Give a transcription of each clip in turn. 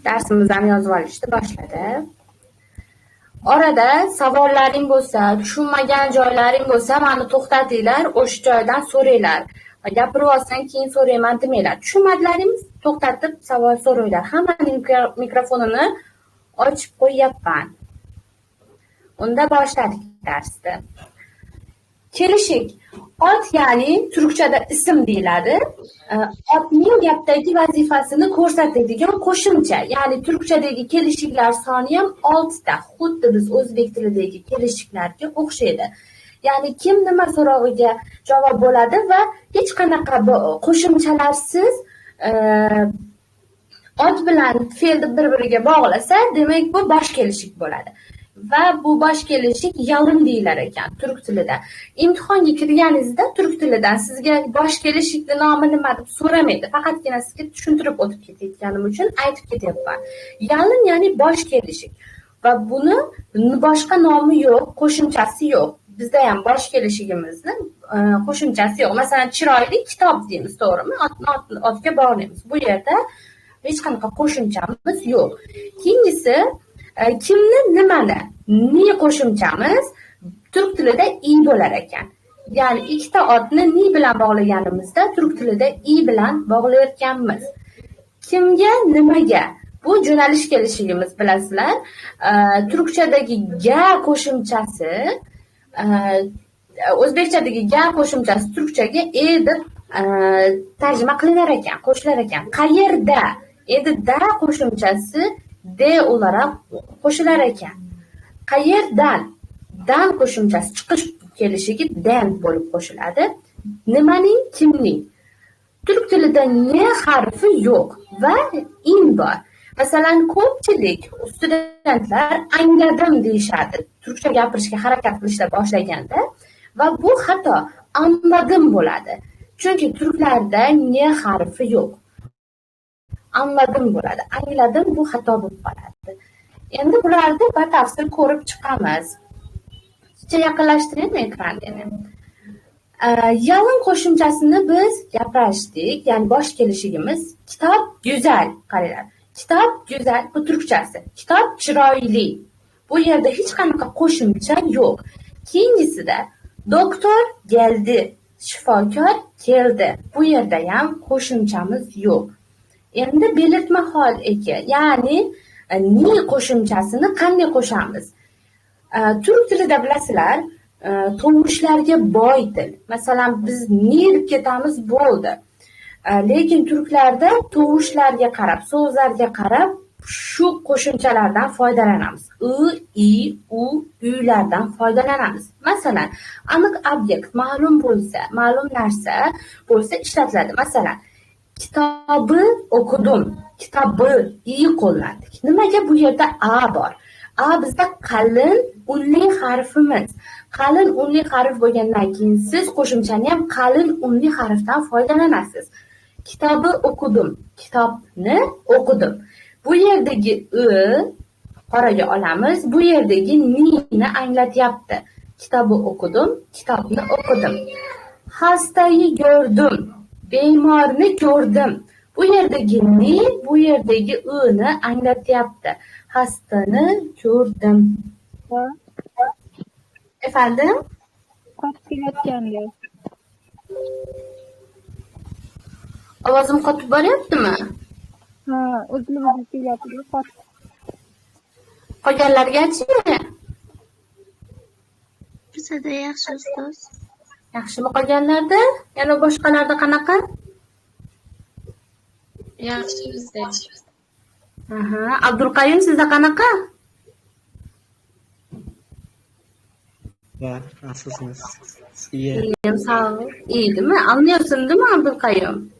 Darsimizni yozib olishni boshladi. Orada savollaring bo'lsa, tushunmagan joylaring bo'lsa, meni to'xtatinglar, o'sha joydan so'ranglar. Gapirib olsang keyin so'rayman demanglar. Tushunmadilaringiz, to'xtatib savol so'ranglar. Hammaning mikrofonini ochib qo'yyapman. Unda boshladik darsni. Kelishik. Ot, ya'ni turkchada ism deyiladi. Otning gapdagi vazifasini ko'rsatadigan qo'shimcha, ya'ni turkchadagi kelishiklar soni ham 6 ta, xuddi biz o'zbek tilidagi kelishiklarga o'xshaydi. Ya'ni kim nima so'rog'iga javob bo'ladi va hech qanaqa qo'shimchalarsiz ot bilan fe'lni bir-biriga bog'lasa, demak bu bosh kelishik bo'ladi. Va bu bosh kelishik yalin deyilar ekan turk tilida. Imtihonga kirganingizda turk tilidan sizga bosh kelishikni nomi nima deb so'ramaydi. Faqatgina sizga tushuntirib o'tib ketayotganim uchun aytib ketyapman. Yalin ya'ni bosh kelishik va buni boshqa nomi yo'q, qo'shimchasi yo'q. Bizda ham bosh kelishigimizni qo'shimchasi yo'q. Masalan, chiroyli kitob deymiz, to'g'rimi? Otni otga bog'laymiz. Bu yerda hech qanaqa qo'shimchamiz yo'q. Keyingisi kimni nimani ni qo'shimchamiz turk tilida i bo'lar ekan. Ya'ni ikkita otni ni bilan bog'laganimizda turk tilida i bilan bog'layotganmiz. Kimga nimaga? Bu jo'nalish kelishigimiz, bilasizlar. Turkchadagi ga qo'shimchasi o'zbekchadagi ga qo'shimchasi turkchaga e deb tarjima qilinar ekan, qo'shilar ekan. Qayerda? Endi da qo'shimchasi D o'laroq qo'shilar ekan. Qayerdan? Dan qo'shimchasi chiqish kelishiga den bo'lib qo'shiladi. Nimaning, kimning? Turk tilida n harfi yo'q va in bor. Masalan, ko'pchilik studentlar angladim deyishadi. Turkcha gapirishga harakat qilishda boshlaganda va bu xato, anladim bo'ladi. Chunki turklarda n harfi yo'q. Anladim bo'ladi. Angladim bu xato bo'lib qoladi. Endi bularni batafsil ko'rib chiqamiz. Picha yaqinlashtiraymi ekranni? Yalin qo'shimchasini biz gaplashdik, ya'ni bosh kelishigimiz kitob go'zal, qaranglar. Kitob go'zal bu turkchasi. Kitob chiroyli. Bu yerda hech qanaqa qo'shimcha yo'q. Keyingisida doktor geldi, shifokor keldi. Bu yerda ham qo'shimchamiz yo'q. Endi belirtma hol eki, ya'ni ni qo'shimchasini qanday qo'shamiz? Turk tilida bilasizlar, tovushlarga boy til. Masalan, biz ni deb ketamiz bo'ldi. Lekin turklarda tovushlarga qarab, so'zlarga qarab shu qo'shimchalardan foydalanamiz. I, i, u, ulardan foydalanamiz. Masalan, aniq obyekt ma'lum bo'lsa, ma'lum narsa bo'lsa ishlatiladi. Masalan, kitobi o'qidim. Kitobi i qo'llandik. Nimaga bu yerda a bor? A bizda qalin unli harfimiz. Qalin unli harf bo'lgandan keyin siz qo'shimchani ham qalin unli harfdan foydalanasiz. Kitobi o'qidim. Kitobni o'qidim. Bu yerdagi i qoraga olamiz. Bu yerdagi ni anglatyapti. Kitobi o'qidim, kitobni o'qidim. Hastayı gördüm. Bemorni ko'rdim. Bu yerdagi ni, bu yerdagi uni anglatyapti. Hastani ko'rdim. Efendim? Qotib kelayotgandi. Ovozim qotib boryaptimi? Ha, uzilib kelyapti, qotib. Qolganlargachi? Bizda yaxshi ustoz. Yaxshimi qolganlarda? Yana boshqalarda qanaqa? Yaxshi bizda. Aha, Abdulqayum sizda qanaqa? Va, nasılsınız? İyi. İyiyim, sağ ol. İyi değil mi? Anlıyorsun değil mi Abdülkayyum?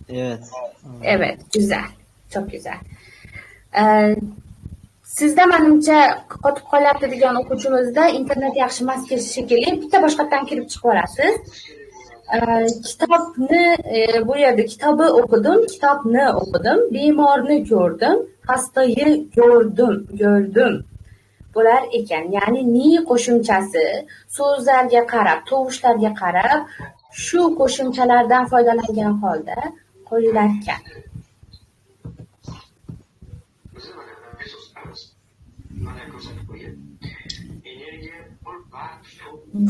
Evet. Evet, güzel. Çok güzel. Sizda menimcha qotib qolyapti degan o'quvchimizda internet yaxshi emas shekilli, bitta boshqatdan kirib chiqib olasiz. Kitobni bu yerda kitobi o'qidim, kitobni o'qidim, bemorni ko'rdim, hastayı gördüm, gördüm. Bo'lar ekan. Ya'ni ni qo'shimchasi so'zlarga qarab, tovushlarga qarab shu qo'shimchalardan foydalangan holda qo'yilar ekan.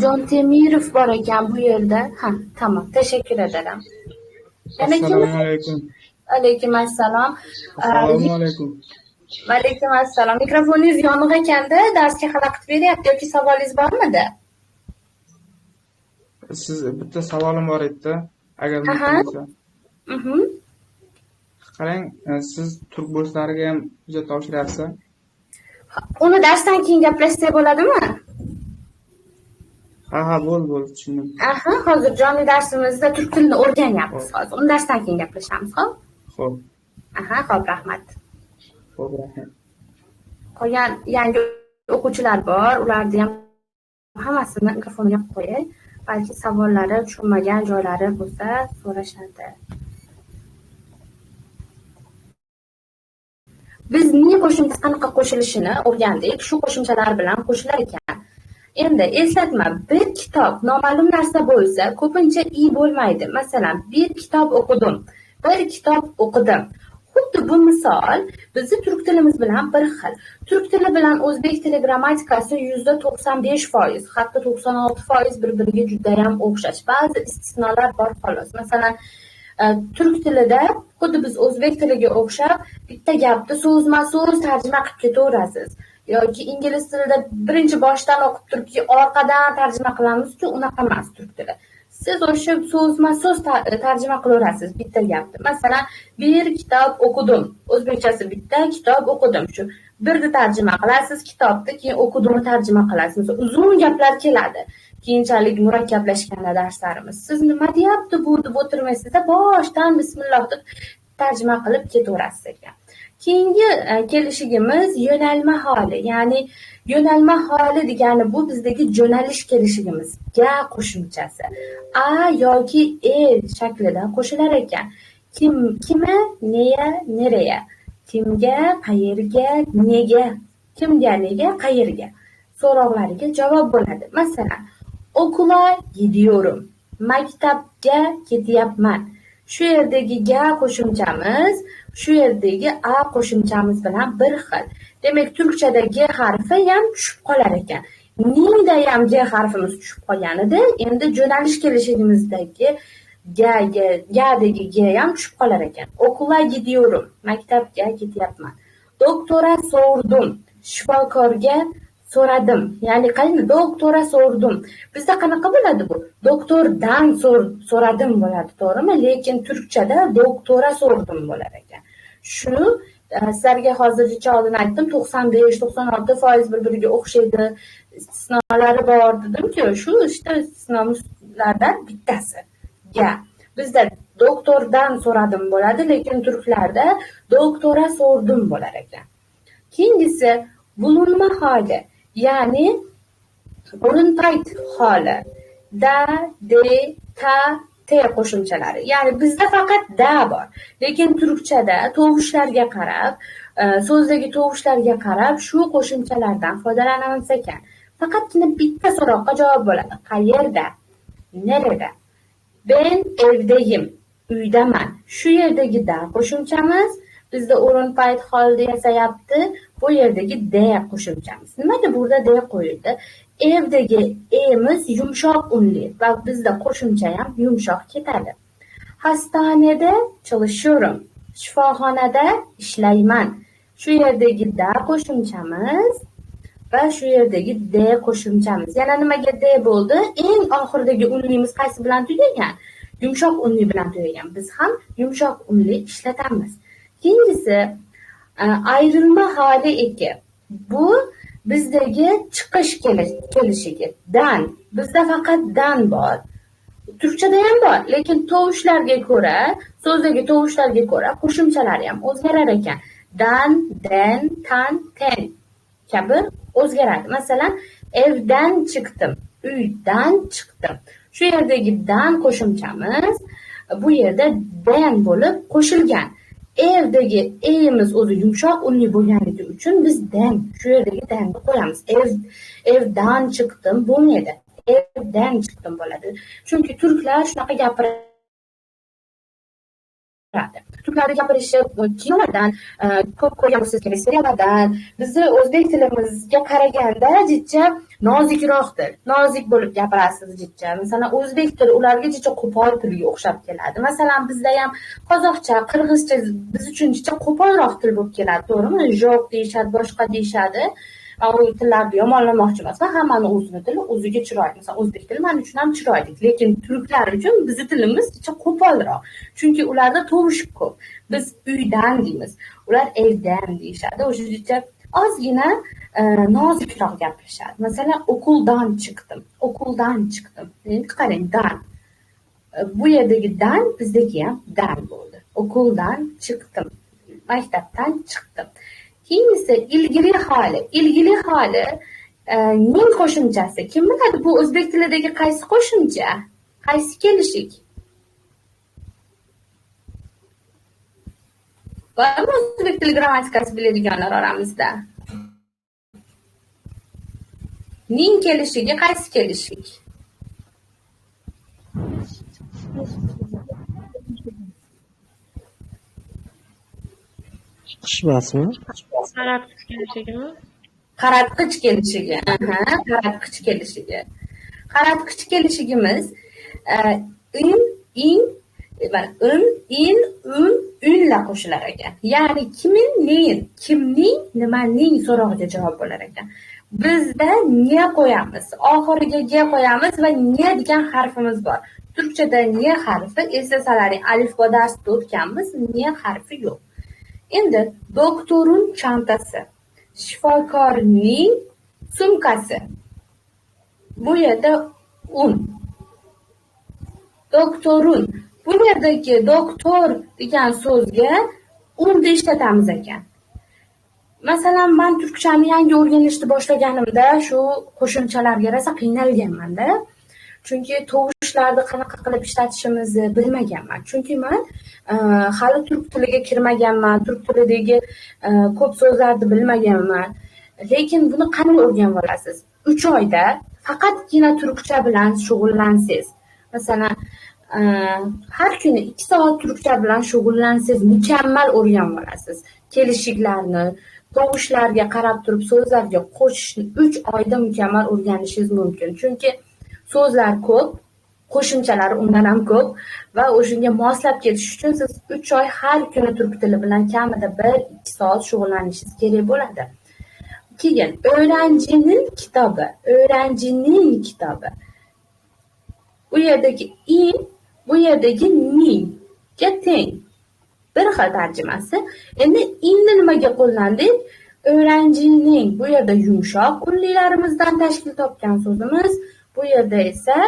Jon Temirov bor ekan bu yerda. Ha, tamam. Teşekkür ederim. Assalomu alaykum. Alaykum assalom. Assalomu alaykum. Alaykum assalom. Mikrofoningiz yoniq ekanda, darsga xalaqit beryapti yoki savolingiz bormidi? Siz bitta savolim bor edi, agar mumkin bo'lsa. Qarang, siz turk burslariga ham hujjat topshiryapsiz. Uni darsdan keyin gaplashsak bo'ladimi? Ha, bo'ldi, tushundim. Aha, hozir jonli darsimizda turk tilini o'rganyapmiz hozir. Uni darsdan keyin gaplashamiz, xo'p? Xo'p. Aha, xo'p, rahmat. Xo'p, rahmat. Qolgan yangi o'quvchilar bor, ularni ham hammasini mikrofonga qo'yay. Balki savollari, tushunmagan joylari bo'lsa so'rashadi. Biz ne qo'shimcha qanaqa qo'shilishini o'rgandik. Shu qo'shimchalar bilan qo'shilar ekan. Endi eslatma, bir kitob noma'lum narsa bo'lsa, ko'pincha i bo'lmaydi. Masalan, bir kitob o'qidim, bir kitob o'qidim. Xuddi bu misol bizni turk tilimiz bilan bir xil. Turk tili bilan o'zbek tili grammatikasi 95%, hatto 96% bir-biriga juda ham o'xshash. Ba'zi istisnolar bor xolos. Masalan, turk tilida xuddi biz o'zbek tiliga o'xshab bitta gapni so'zma-so'z tarjima qilib ketaverasiz. Yoki ingliz tilida birinchi boshdan o'qib turib, orqadan tarjima qilamiz-ku, unaqa emas turk tili. Siz o'sha so'zma-so'z tarjima qilaverasiz bitta gapni. Masalan, bir kitob o'qidim. O'zbekchasi bitta kitob o'qidim. Shu birni tarjima qilasiz kitobni, keyin o'qidimni tarjima qilasiz. Masalan, uzun gaplar keladi. Keyinchalik murakkablashganda darslarimiz. Siz nima deyapti bu deb o'tirmaysizda, boshdan bismillah deb tarjima qilib ketaverasiz ekan. Keyingi kelishigimiz yo'nalma holi. Ya'ni yo'nalma holi degani bu bizdagi jo'nalish kelishigimiz ga qo'shimchasi. A yoki e shaklida qo'shilar ekan. Kim, kime, neya, nereya. Kimga, qayerga, nega. Kimga, nega, qayerga so'roqlariga javob bo'ladi. Masalan, okula gidiyorum. Maktabga ketyapman. Shu yerdagi ga qo'shimchamiz, shu yerdagi a qo'shimchamiz bilan bir xil. Demak, turkchada g harfi ham tushib qolar ekan. Ningda ham g harfimiz tushib qolgan edi. Endi jo'nalish kelishimizdagi ga, gadagi g ham tushib qolar ekan. Okula gidiyorum. Maktabga ketyapman. Doktora sordum. Shifokorga so'radim. Ya'ni qanday doktora sordum. Bizda qanaqa bo'ladi bu? Doktordan so'radim bo'ladi, to'g'rimi? Lekin turkchada doktora sordum bo'lar ekan. Shu sizlarga hozircha oldin aytdim, 95-96% bir-biriga o'xshaydi, istisnolari bor dedim-ku, shu ishda istisnolardan bittasi. Ga. Bizda doktordan so'radim bo'ladi, lekin turklarda doktora sordum bo'lar ekan. Keyingisi bulunma holi, ya'ni o'rin payt holi. Da, de, ta, te qo'shimchalari. Ya'ni bizda faqat da bor, lekin turkchada tovushlarga qarab, so'zdagi tovushlarga qarab shu qo'shimchalardan foydalanamiz ekan. Faqatgina bitta so'roqqa javob bo'ladi. Qayerda? Nerede? Ben evdeyim. Uydaman. Shu yerdagi da qo'shimchamiz bizda o'rin payt holida yasayapti. Bu yerdagi d qo'shimchamiz. Nimaga burada d qo'yildi? Evdagi emiz yumshoq unli va bizda qo'shimcha ham yumshoq ketadi. Hastanede çalışıyorum. Shifoxonada ishlayman. Shu yerdagi da qo'shimchamiz va shu yerdagi d qo'shimchamiz. Yana nimaga d bo'ldi? Eng oxiridagi unlimiz qaysi bilan tugagan? Yumshoq unli bilan tugagan. Biz ham yumshoq unli ishlatamiz. Keyingisi ayrilma holi 2. Bu bizdagi chiqish kelishiga dan. Bizda faqat dan bor. Turkchada ham bor, lekin tovushlarga ko'ra, so'zdagi tovushlarga ko'ra qo'shimchalari ham o'zgarar ekan. Dan, den, tan, ten kabi o'zgaradi. Masalan, evdan chiqdim, uydan chiqdim. Shu yerdagi dan qo'shimchamiz bu yerda den bo'lib qo'shilgan. Evdagi emiz o'zi yumshoq unli bo'lganligi uchun biz den, shu yerdagi denni qo'yamiz. Evdan chiqdim bo'lmaydi. Evdan chiqdim bo'ladi. Chunki turklar shunaqa gapiradi. Turklarni gapirishi kinolardan ko'p ko'rgan bo'lsangiz kerak, seriallardan bizni o'zbek tilimizga qaraganda jicha nozikroq til, nozik bo'lib gapirasiz jicha. Masalan, o'zbek tili ularga jicha qo'pol tilga o'xshab keladi. Masalan, bizda ham qozoqcha, qirg'izcha biz uchun jicha qo'polroq til bo'lib keladi, to'g'rimi? Jo'q deyishadi, boshqa deyishadi. U tillarni yomonlamoqchi emasman, hammani o'zini tili o'ziga chiroyli. Masalan, o'zbek tili men uchun ham chiroyli, lekin turklar uchun bizni tilimiz jicha qo'polroq. Chunki ularda tovush ko'p. Biz uydan deymiz, ular evdan deyishadi. O'sha jicha ozgina nozikroq gapirishadi. Masalan, okuldan chiqdim, okuldan chiqdim. Endi qarang, dan. Bu yerdagi dan bizdagi ham dan bo'ldi. Okuldan chiqdim, maktabdan chiqdim. Keyingisi ilgili holi. Ilgili holi ning qo'shimchasi. Kim biladi bu o'zbek tilidagi qaysi qo'shimcha? Qaysi kelishik? Bormi o'zbek tili grammatikasi biladiganlar oramizda? Ning kelishiga qaysi kelishik? Chiqishmasmi? Qaratqich kelishigimi? Qaratqich kelishiga. Aha, qaratqich kelishiga. Qaratqich kelishigimiz in, in, mana un, in, un, unla qo'shilar ekan. Ya'ni kimin, neyin, kimning, nimaning so'rog'iga javob bo'lar ekan. Bizda ne qo'yamiz, oxiriga g qo'yamiz va ne degan harfimiz bor. Turkchada ne harfi, eslasalaring, alifbo darsida o'tganmiz, ne harfi yo'q. Endi doktorun çantasi, shifokorning sumkasi. Bu yerda un. Doktorun. Bu yerdagi doktor degan so'zga unni ishlatamiz ekan. Masalan, men turkchani yangi o'rganishni boshlaganimda shu qo'shimchalarga rosa qiynalganman-da. Chunki tovushlarni qanaqa qilib ishlatishimizni bilmaganman. Chunki men hali turk tiliga kirmaganman, turk tilidagi ko'p so'zlarni bilmaganman. Lekin buni qanday o'rganib olasiz? 3 oyda faqatgina turkcha bilan shug'ullansangiz, masalan, har kuni 2 soat turkcha bilan shug'ullansangiz, mukammal o'rganib olasiz. Kelishiklarni, tovushlarga qarab turib so'zlarga qo'shishni 3 oyda mukammal o'rganishingiz mumkin. Chunki so'zlar ko'p, qo'shimchalari undan ham ko'p va o'shanga moslab ketish uchun siz 3 oy har kuni turk tili bilan kamida 1-2 soat shug'ullanishingiz kerak bo'ladi. Keyin öğrencinin kitobi, öğrencinin kitobi. Bu yerdagi in, bu yerdagi ningga teng. Bir xil tarjimasi. Endi inni nimaga qo'llandik? Öğrencinin bu yerda yumshoq unlilarimizdan tashkil topgan so'zimiz. Bu yerda esa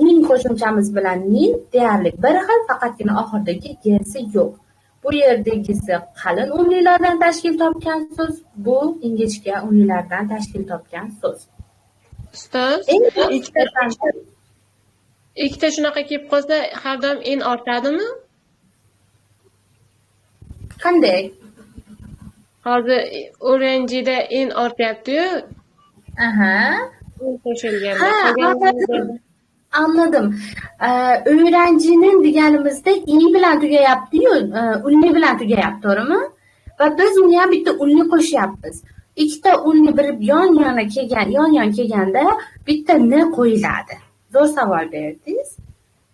ning qo'shimchamiz bilan nin deyarli bir xil, faqatgina oxiridagi g'si yo'q. Bu yerdagisi qalin unlilardan tashkil topgan so'z, bu ingichka unlilardan tashkil topgan so'z. Ustoz, ikkita shunaqa kelib qolsa, har doim n ortadimi? Qanday? Hozir öğrencida n ortyapti-yu. Aha. Qo'shilgan. Ha, anladım. Öğrencinin deganimizda i bilan tugayapti-yu, unli bilan tugayapti, to'g'rimi? Va biz uni ham bitta unli qo'shyapmiz. Ikkita unli bir yon-yona kelgan, yon-yon kelganda bitta n qo'yiladi. Zo'r savol berdingiz.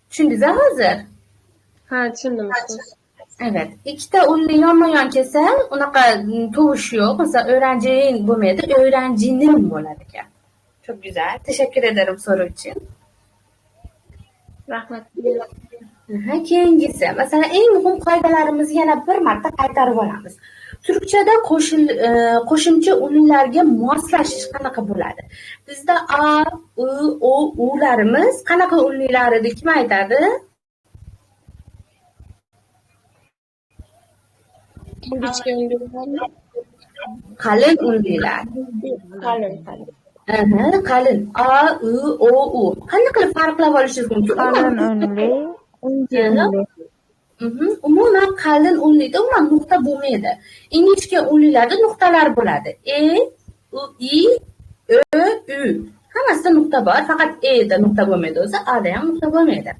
Tushundingiz hozir? Ha, tushundim. Evet, ikkita unli yonma-yon kelsa, unaqa tovush yo'q. Masalan, öğrencinin bo'lmaydi, öğrencinin bo'ladi ekan. Çok güzel. Teşekkür ederim soru için. Rahmat. Keyingisi, masalan, eng muhim qoidalarimizni yana bir marta qaytarib olamiz. Turkchada qo'shimcha unlarga moslashish qanaqa bo'ladi? Bizda a, u, o, ularimiz qanaqa unlilar edi, kim aytadi? Ingichka unlilarmi? Qalin unlilar. Qalin, qalin. Aha, qalin. A, u, o, u. Qanday qilib farqlab olishingiz mumkin? Qalin unli, ince unli. Umuman qalin unlida umuman nuqta bo'lmaydi. Ingichka unlilarda nuqtalar bo'ladi. E, u, i, ö, u. Hammasida nuqta bor, faqat e da nuqta bo'lmaydi o'zi, a da ham nuqta bo'lmaydi.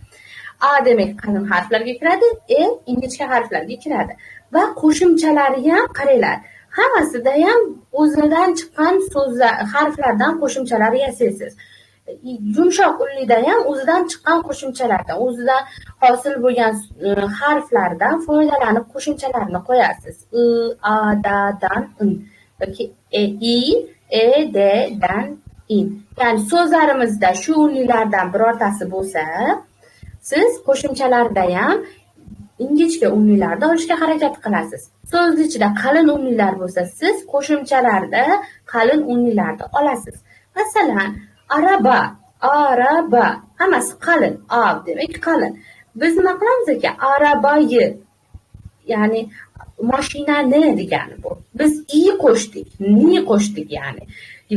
A demak qalin harflarga kiradi, E ingichka harflarga kiradi. Va qo'shimchalari ham qaranglar. Hammasida ham o'zidan chiqqan so'zlar, harflardan qo'shimchalar yasaysiz. Yumshoq unlida ham o'zidan chiqqan qo'shimchalardan, o'zidan hosil bo'lgan harflardan foydalanib qo'shimchalarni qo'yasiz. I, a, da, dan, in yoki e, i, e, d, dan, in. Ya'ni so'zlarimizda shu unlilardan birortasi bo'lsa, siz qo'shimchalarda ham ingichka unlilarni olishga harakat qilasiz. So'z ichida qalin unlilar bo'lsa, siz qo'shimchalarda qalin unlilarni olasiz. Masalan, araba, araba, hammasi qalin, a demak qalin. Biz nima qilamiz ekan? Arabayi, ya'ni mashinani degani bu. Biz i qo'shdik, ni qo'shdik ya'ni.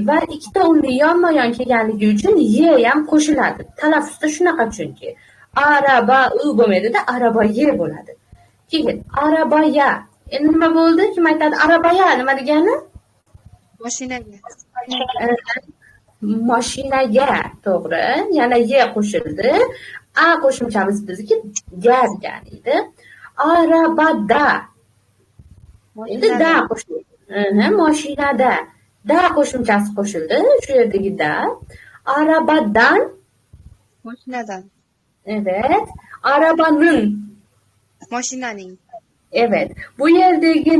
Va ikkita unli yonma-yon kelganligi uchun y ham qo'shiladi. Talaffuzda shunaqa chunki. Araba u bo'lmaydi-da, arabayi bo'ladi. Keyin arabaya. Endi nima bo'ldi? Kim aytadi? Arabaya nima degani? Mashinaga. Mashinaga, to'g'ri. Yana y qo'shildi. A qo'shimchamiz bizniki ga degani edi. Arabada. Endi da qo'shildi. Mashinada. Da qo'shimchasi qo'shildi. Shu yerdagi da. Arabadan. Mashinadan. Evet. Arabanın. Mashinaning. Evet. Bu yerdagi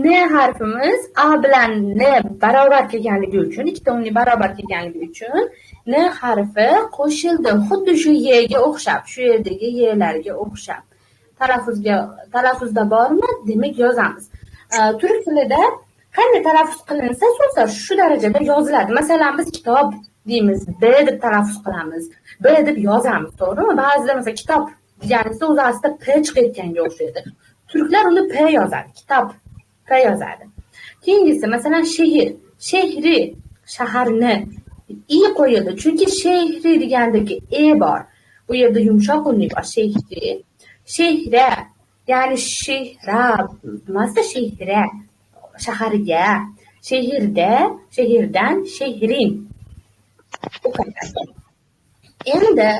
N harfimiz A bilan N barobar kelganligi uchun, ikkita unli barobar kelganligi uchun N harfi qo'shildi. Xuddi shu Y ga o'xshab, shu yerdagi Y'larga o'xshab. Talaffuzda bormi? Demak yozamiz. Turk tilida qanday talaffuz qilinsa, so'zlar shu darajada yoziladi. Masalan, biz kitob deymiz, B deb talaffuz qilamiz, B deb yozamiz, to'g'rimi? Ba'zida masalan kitob deganimizda o'zi aslida P chiqayotganga o'xshaydi. Turklar uni P yozadi, kitob P yozadi. Keyingisi masalan shehir, shehri, shaharni i qo'yildi, chunki shehri degandagi e bor. Bu yerda yumshoq unli bor, shehri. Shehra, ya'ni shehra emasda shehra, shaharga, shehirda, shehirdan, shehrin. Endi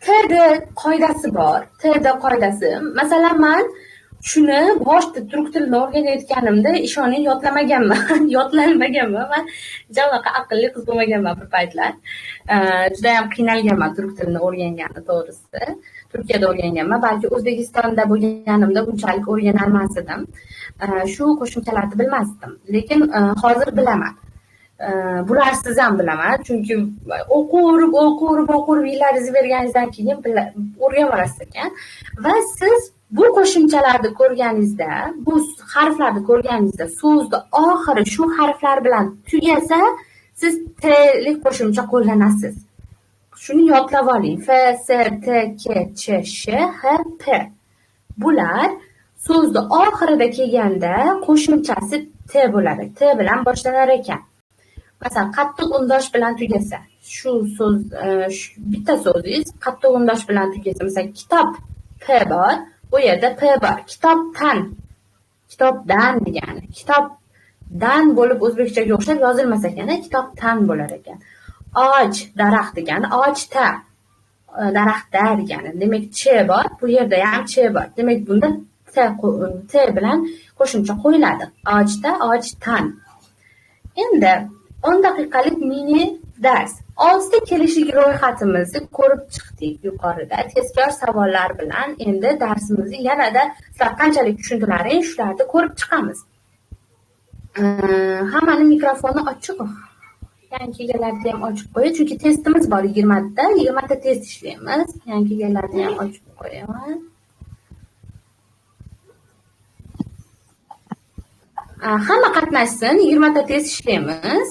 TD qoidasi bor. TD qoidasi. Masalan, men shuni boshida turk tilini o'rganayotganimda ishoning yodlamaganman, yodlanmaganman. Men janaqa aqlli qiz bo'lmaganman bir paytlar. Juda ham qiynalganman turk tilini o'rgangani to'g'risi. Turkiyada o'rganganman. Balki O'zbekistonda bo'lganimda bunchalik o'rganolmas edim. Shu qo'shimchalarni bilmasdim. Lekin hozir bilaman. Bularsiz ham bilaman, chunki o'qib yillaringizni berganingizdan keyin o'rganib olasiz ekan. Va siz bu qo'shimchalarni ko'rganingizda, bu harflarni ko'rganingizda so'zni oxiri shu harflar bilan tugasa, siz T-lik qo'shimcha qo'llanasiz. Shuni yodlab oling. F, S, T, K, Ch, Sh, H, P. Bular so'zni oxirida kelganda qo'shimchasi T bo'ladi. T bilan boshlanar ekan. Masalan, qattiq undosh bilan tugasa, shu so'z, bitta so'zingiz qattiq undosh bilan tugasa, masalan, kitob P bor, bu yerda P bor. Kitobdan, kitobdan degani, kitobdan bo'lib o'zbekchaga o'xshab yozilmas ekan, kitobdan bo'lar ekan. Och daraxt degani, ochta daraxtda degani. Demak, ch bor, bu yerda ham ch bor. Demak, bunda T bilan qo'shimcha qo'yiladi. Ochta, ochtan. Endi 10 daqiqalik mini dars. 6ta kelishlik ro'yxatimizni ko'rib chiqdik yuqorida. Tezkor savollar bilan endi darsimizni yanada sizlar qanchalik tushundilaring, shularni ko'rib chiqamiz. Hammani mikrofoni ochiq. Yangi kelganlarni ham ochib qo'ying, chunki testimiz bor 20 ta, 20 ta test ishlaymiz. Yangi kelganlarni ham ochib qo'yaman. Hamma qatnashsin, 20 ta test ishlaymiz.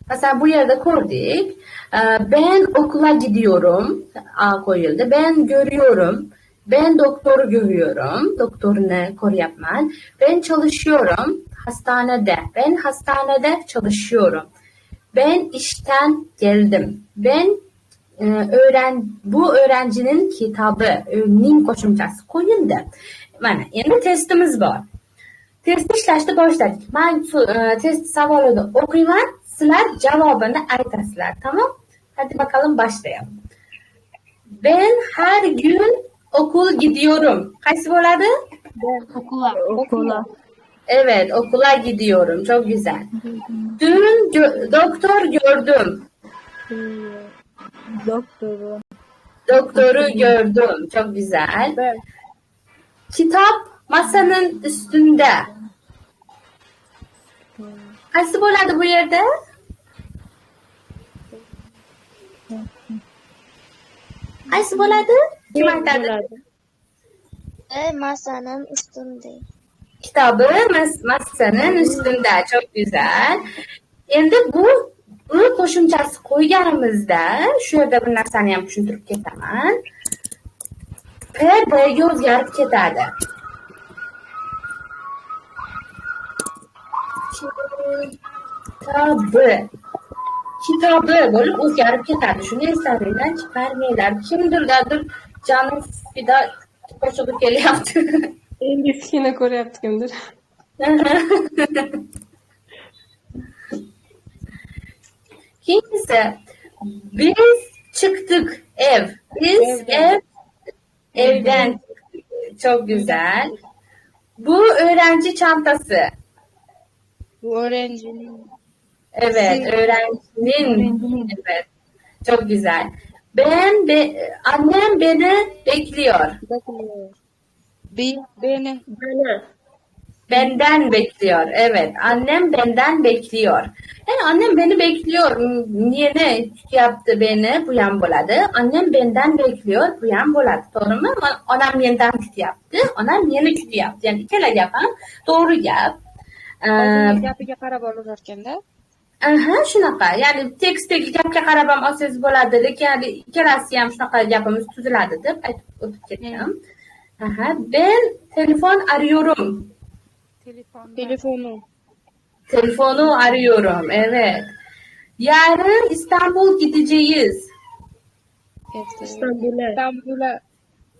Masalan, bu yerda ko'rdik. Ben okula gidiyorum. A qo'yildi. Ben görüyorum. Ben doktoru görüyorum. Doktorni ko'ryapman. Ben çalışıyorum. Hastanede. Ben hastanede çalışıyorum. Ben işten geldim. Ben bu öğrencinin kitabı. Ning qo'shimchasi qo'yildi. Mana endi testimiz bor. Test ishlashni boshladik. Men test savolini o'qiyman, sizlar javobini aytasizlar, tamam? Hadi bakalım başlayalım. Ben her gün okul gidiyorum. Qaysi bo'ladi? Okula. Okula. Evet, okula gidiyorum. Çok güzel. Dün doktor gördüm. Doktoru. Doktoru gördüm. Çok güzel. Kitap masanın üstünde. Qaysi bo'ladi bu yerda? Qaysi bo'ladi? Kim aytadi? Masanın üstünde. Kitabı masanın üstünde. Çok güzel. Endi bu ı qo'shimchasi qo'yganimizda shu yerda bir narsani ham tushuntirib ketaman. P Bga o'zgarib ketadi. Kitabı. Kitabı bo'lib o'zgarib ketadi. Shuni eslaringdan chiqarmanglar. Kimdirdadir jonim fido qo'shig'i kelyapti. Ingliz kino ko'ryapti kimdir. Keyingisi, biz chiqdik ev. Biz evden çıktık. Çok güzel. Bu öğrenci çantası. Bu öğrencinin. Evet, öğrencinin. Evet. Çok güzel. Annem beni bekliyor. Beni. Benden bekliyor. Evet, annem benden bekliyor. Yani annem beni bekliyor. Niye ne yaptı beni? Bu yan bo'ladi. Annem benden bekliyor. Bu yan bo'ladi. To'g'rimi? Onam mendan kutyapti. Onam meni kutyapti. Yani ikkala gap ham to'g'ri gap. Gapiga qarab olaverganda. Aha, shunaqa. Ya'ni tekstdagi gapga qarab ham olsangiz bo'ladi, lekin ikkalasi ham shunaqa gapimiz tuziladi deb aytib o'tib ketdim. Aha, ben telefon arıyorum. Telefonu. Telefonu arıyorum, evet. Yarın İstanbul gideceğiz. İstanbul'a. İstanbul'a.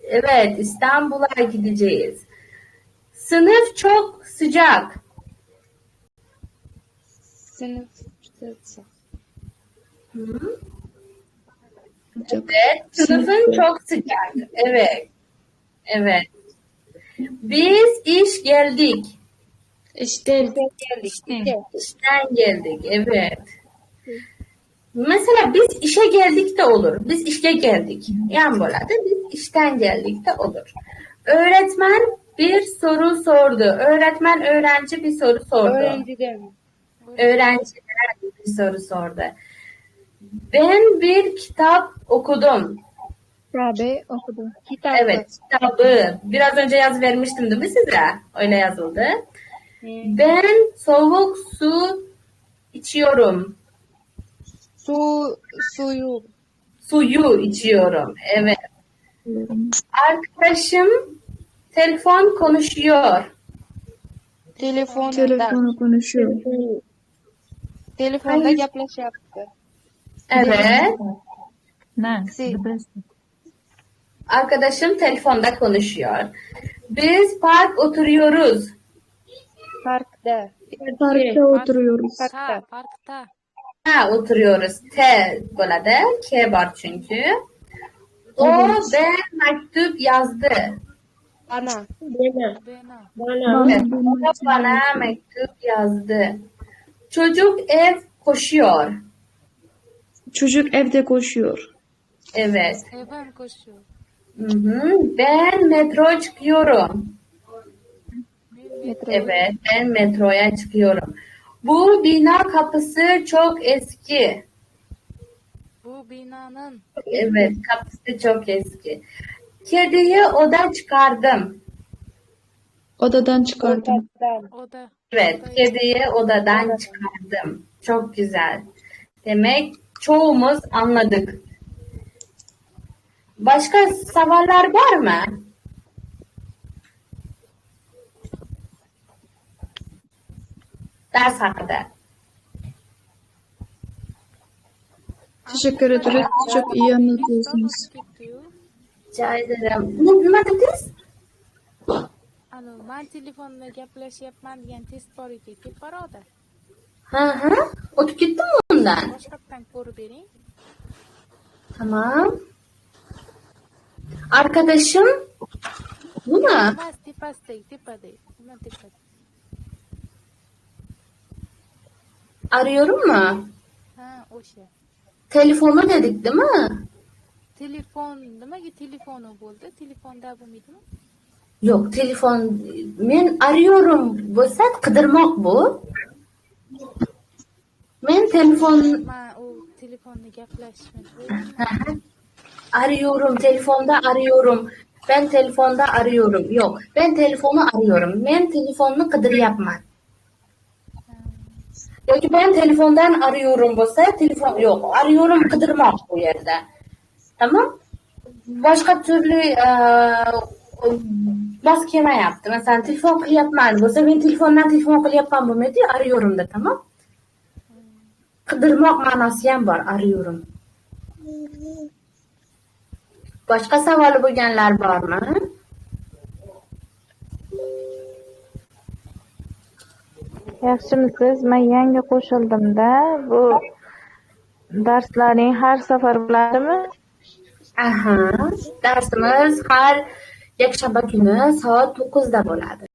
Evet, İstanbul'a gideceğiz. Sınıf çok sıcak. Sınıf sıcak. Hı? Evet, sınıfın çok sıcak. Evet. Evet. Biz iş geldik. İşten geldik. İşten geldik, evet. Mesela biz işe geldik de olur. Biz işe geldik. Yani bo'ladi. Biz işten geldik de olur. Öğretmen bir soru sordu. Öğretmen öğrenci bir soru sordu. Öğrenciden. Öğrenciden bir soru sordu. Ben bir kitap okudum. Kitabı okudum. Kitabı. Evet, kitabı. Biraz önce yaz vermiştim değil mi size? Öyle yazıldı. Ben soğuk su içiyorum. Suyu. Suyu içiyorum. Evet. Arkadaşım telefon konuşuyor. Telefonu konuşuyor. Telefonda gaplashyapti. Evet. Arkadaşım telefonda konuşuyor. Biz park oturuyoruz. Parkta. Parkta oturuyoruz. Parkta. Ha, oturuyoruz. T bo'ladi. K bor çünkü. O ben mektup yazdı. Bana. Bana. Evet, o bana mektup yazdı. Çocuk ev koşuyor. Çocuk evde koşuyor. Evet. Evden koşuyor. Hı-hı. Ben metro çıkıyorum. Metro. Evet, ben metroya çıkıyorum. Bu bina kapısı çok eski. Bu binanın. Evet, kapısı çok eski. Kediyi oda çıkardım. Odadan çıkardım. Oda. Evet, kediyi odadan çıkardım. Çok güzel. Demek çoğumuz anladık. Başka savollar var mı? Ders haqida. Teşekkür ederiz. Çok iyi anlatıyorsunuz. Rica ederim. Nima dediniz? Alo, men telefonda gaplashyapman degan test bor edi, teparoqda. Ha ha, o'tib ketdimmi undan? Boshqatdan ko'rib bering. Tamam. Arkadaşım bumi? Emas, tepasidagi, tepadagi. Nima tepada? Arıyorum mu? Ha, o'sha. Telefonu dedik, değil mi? Telefon, nimaga telefoni bo'ldi? Telefonda bo'lmaydimi? Yo'q, telefon men arıyorum bo'lsa qidirmoq bu. Men telefon Man u telefonda gaplashishni arıyorum, telefonda arıyorum. Ben telefonda arıyorum. Yo'q, ben telefonu arıyorum. Men telefonni qidiryapman. Yoki ben telefondan arıyorum bo'lsa, telefon yo'q, arıyorum qidirmoq bu yerda. Tamam? Boshqa turli mos kelmayapti. Masalan, telefon qilyapman bo'lsa, men telefondan telefon qilyapman bo'lmaydi-yu, arıyorumda, tamam? Qidirmoq ma'nosi ham bor, arıyorum. Boshqa savoli bo'lganlar bormi? Yaxshimisiz? Men yangi qo'shildim-da. Bu darslaring har safar bo'ladimi? Aha, darsimiz har yakshanba kuni soat 9 da bo'ladi.